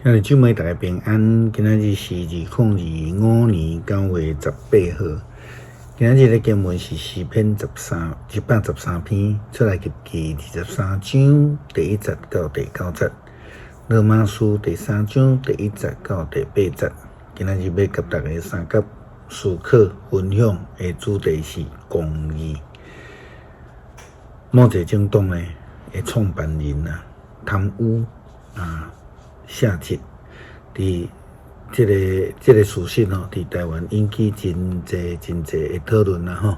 兄弟姊妹大家平安，今仔日是2025年9月18號。今仔日的經文是詩篇113篇，出埃及記23章第1節到第9節，羅馬書第三章第一節到第八節。今仔日欲佮大家相佮思考分享的主題是公義。毛澤東黨呢的創辦人啊，貪污啊，下級，佇這個事實吼，佇台灣引起真濟真濟的討論啦吼。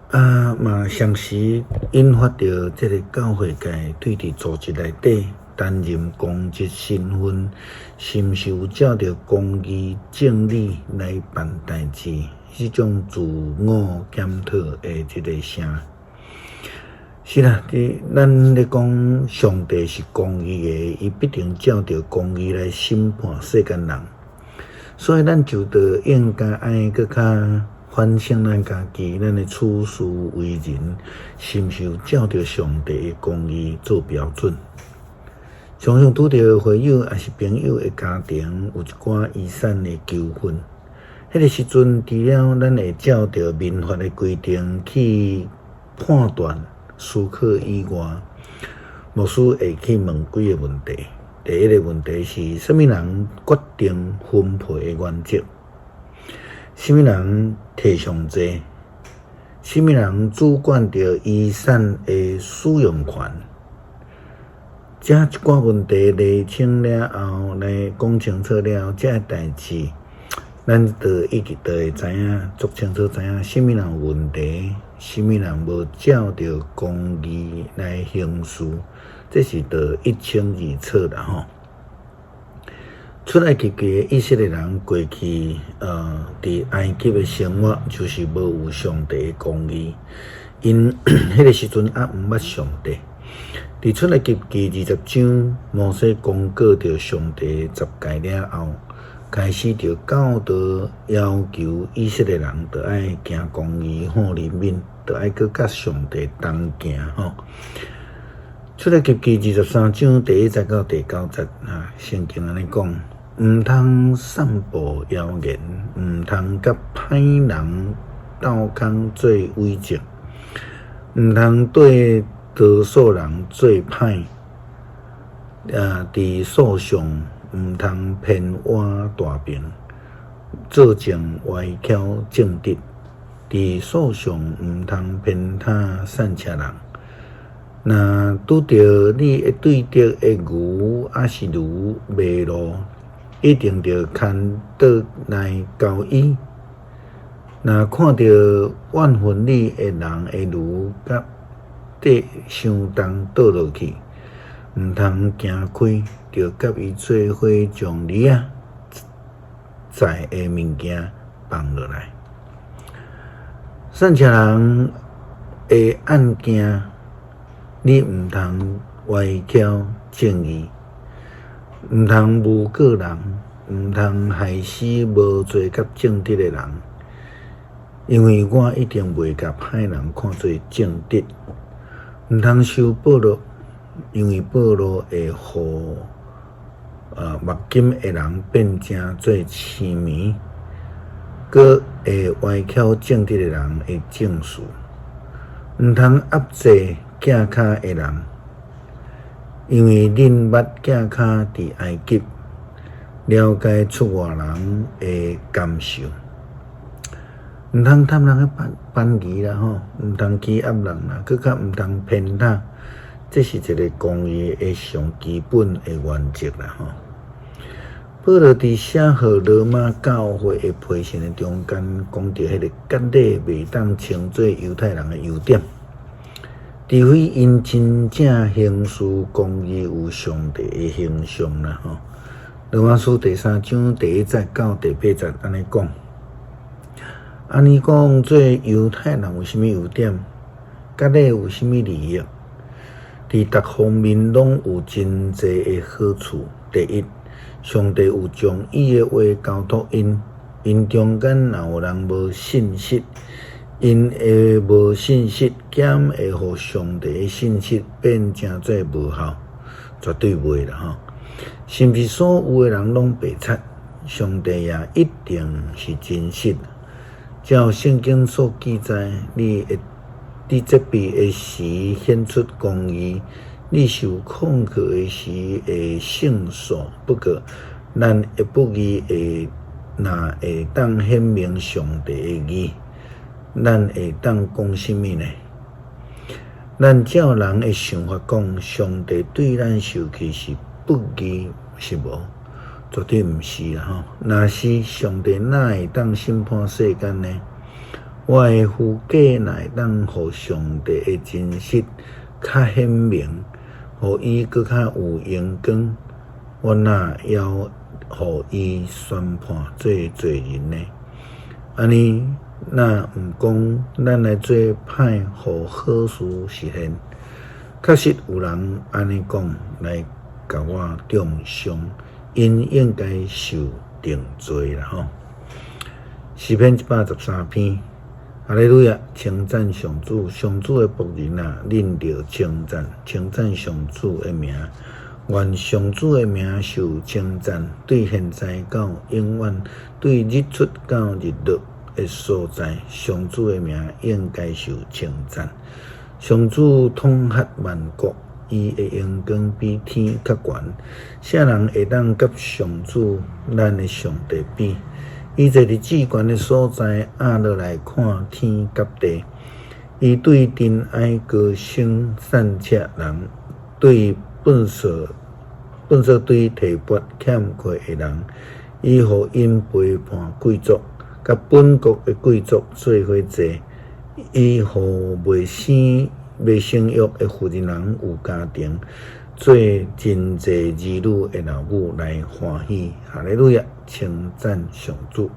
啊，嘛同時引發著這個教會界對佇組織內底擔任公職身份，是毋是有照著公義正理來辦代誌，這種自我檢討的這個聲。是啦，佇咱咧講上帝是公義的，伊必定照著公義來審判世間人，所以咱就著應該愛閣較反省咱家己，咱的處事為人，是毋是有照著上帝的公義做標準？常常拄著會友抑是朋友的家庭有一寡遺產的糾紛，彼個時陣除了咱會照著民法的規定去判斷思考以外，牧師會去問幾个問題。第一个問題是，啥物人決定分配的原則？啥物人提上債？啥物人主管著遺產的使用權？這一寡問題釐清了後，來講清楚了後，這个代誌，咱就一直就會知影，足清楚知影啥物人有問題，啥物人無照著公義來行事，這是就一清二楚啦吼。出埃及記的以色列人過去，佇埃及的生活就是無有上帝的公義，𪜶彼個時陣猶毋捌上帝。佇出埃及記20章，摩西公告著上帝十誡了後，開始著教導要求以色列人，著愛行公義、好憐憫，著愛閣佮上帝同行吼。出埃及記23章第1節到第9節啊，聖經按呢講：毋通散布謠言，毋通佮歹人鬥空做偽證，毋通對多數人做歹，啊，佇訴訟毋通偏倚大爿，做證歪曲正直，佇訴訟毋通偏袒散赤人。若拄著你的對敵的牛抑是驢迷路，一定著牽倒來交伊。若看著怨恨你的人的驢佮硩傷重倒落去，毋通驚虧，著佮伊做伙將犁仔載的物件放落來。散赤人的案件，你毋通歪曲正義，毋通誣告人，毋通害死無罪佮正直的人，因為我一定袂共歹人看做正直。毋通收賄賂，因為賄賂會予目金的人變成做痴迷，閣會歪曲正直的人的證詞。毋通壓制寄跤的人，因為恁捌寄跤佇埃及，了解出外人的感受。毋通貪人的便宜啦吼，毋通欺壓人啦，閣較毋通偏袒，這是一个公義的上基本的原則啦吼。保羅佇寫予羅馬教會的批信的中間，講著彼個割禮袂當稱做猶太人的優點，除非𪜶真正行事公義有上帝的形象啦吼。羅馬書第三章第一節到第八節按呢講。按呢講，做猶太人有啥物優點？割禮有啥物利益？佇逐方面攏有真濟的好處。第一，上帝有將伊的話交託𪜶，𪜶中間若有人無信實，𪜶的無信實，敢會予上帝的信實變成做無效？絕對袂啦吼！是毋是所有的人攏白賊？上帝也一定是真實。照聖經所記載，你會佇責備的時顯出公義，你受控告的時會勝訴。不過，咱的不義會若會當顯明上帝的義，咱會當講啥物呢？咱照人的想法講，上帝對咱受氣是不義，是無？絕對毋是啦吼！若是上帝哪會當審判世間呢？我的虛假若會當予上帝的真實較顯明，予伊閣較有榮光，我哪會予伊宣判做罪人呢？按呢，若毋講咱來做歹，予好事實現？確實有人按呢講來共我中傷，𪜶應該受定罪啦吼。詩篇113篇，哈利路亞，稱讚上主，上主的僕人啊，恁著稱讚，稱讚上主的名，願上主的名受稱讚，對現在到永遠，對日出到日落的所在，上主的名應該受稱讚。上主統轄萬國，伊的榮光比天較懸。啥人會當佮上主咱的上帝比？伊坐佇至懸的所在，壓落來看天佮地。伊對塵埃高升散赤人，對糞掃糞掃堆提拔欠缺的人，伊予𪜶陪伴貴族，佮本國的貴族做伙坐。伊予未生育的婦人有家庭，做真濟兒女的老母來歡喜。哈利路亞，稱讚上主。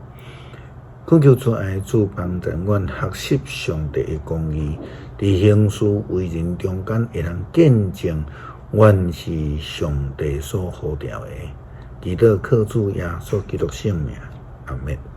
懇求慈愛主幫助阮學習上帝的公義，佇行事為人中間會通見證，阮是上帝所呼召的。祈禱靠主耶穌基督聖名，阿門。